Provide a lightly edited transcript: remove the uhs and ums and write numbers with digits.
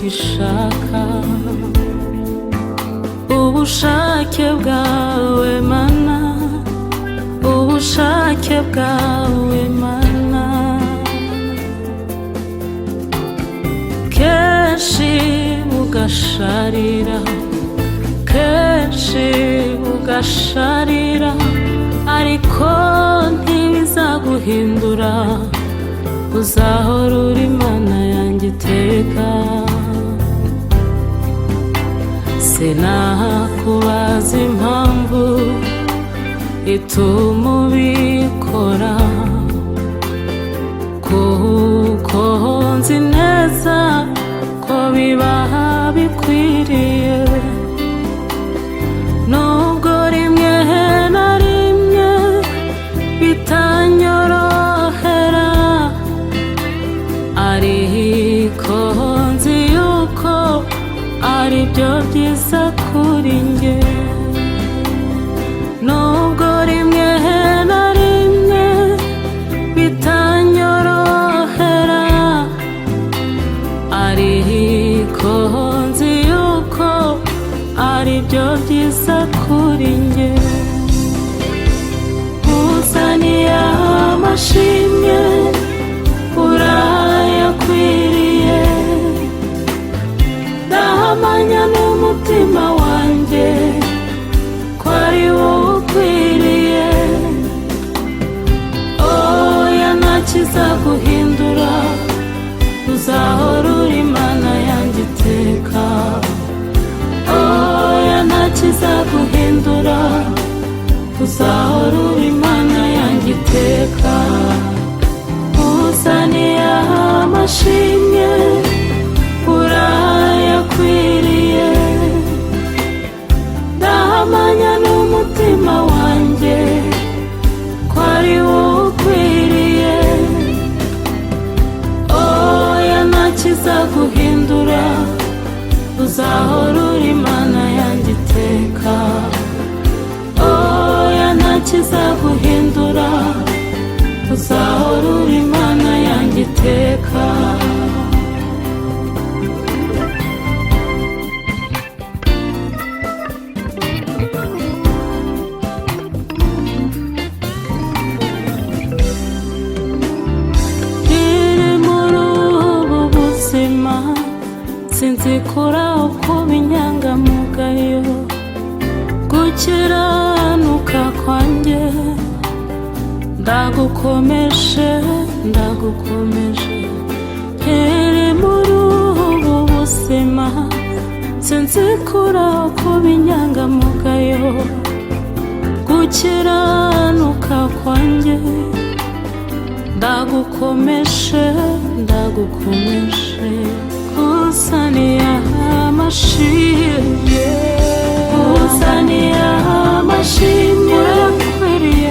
Ubishaka, ubushake bwawe Mana, ubushake bwawe Mana. Kenshi bugasharira, kenshi bugasharira, ariko ntibizaguhindura, uzahora uri Mana yanjye iteka. Sinakubaza impamvu ituma ubikora, kuko nzi neza ko biba bikwiriye. Nubwo rimwe na rimwe bitanyorohera, ariko nzi yuko ari byo byiza kuri njye. Nubwo rimwe na rimwe bitanyorohera, ariko nzi yuko ari byo byiza kuri njye. Uzaniye amashimwe, urayakwiriye. Ndahamanya n'umutima wanjye ko ari wowe ukwiriye. Oya, ntakizaguhindura, uzahora uri Mana yanjye iteka. Oya, ntakizaguhindura, uzahora uri Mana yanjye iteka. Uzaniye amashimwe, urayakwiriye. Ndahamanya n'umutima wanjye ko ari wowe ukwiriye. Oya, ntakizaguhindura, uzahora uri Mana yanjye iteka. Oya, ntakizaguhindura, uzahora uri Mana yanjye iteka. Iri muri ubu buzima sinzikura kuba inyangamugayo. Gukiranuka kwanjye ndagukomeje, ndagukomeje. Nkiri muri ubu buzima sinzikura kuba inyangamugayo. Gukiranuka kwanjye ndagukomeje, ndagukomeje. Uzaniye amashimwe, uzaniye amashimwe, urayakwiriye,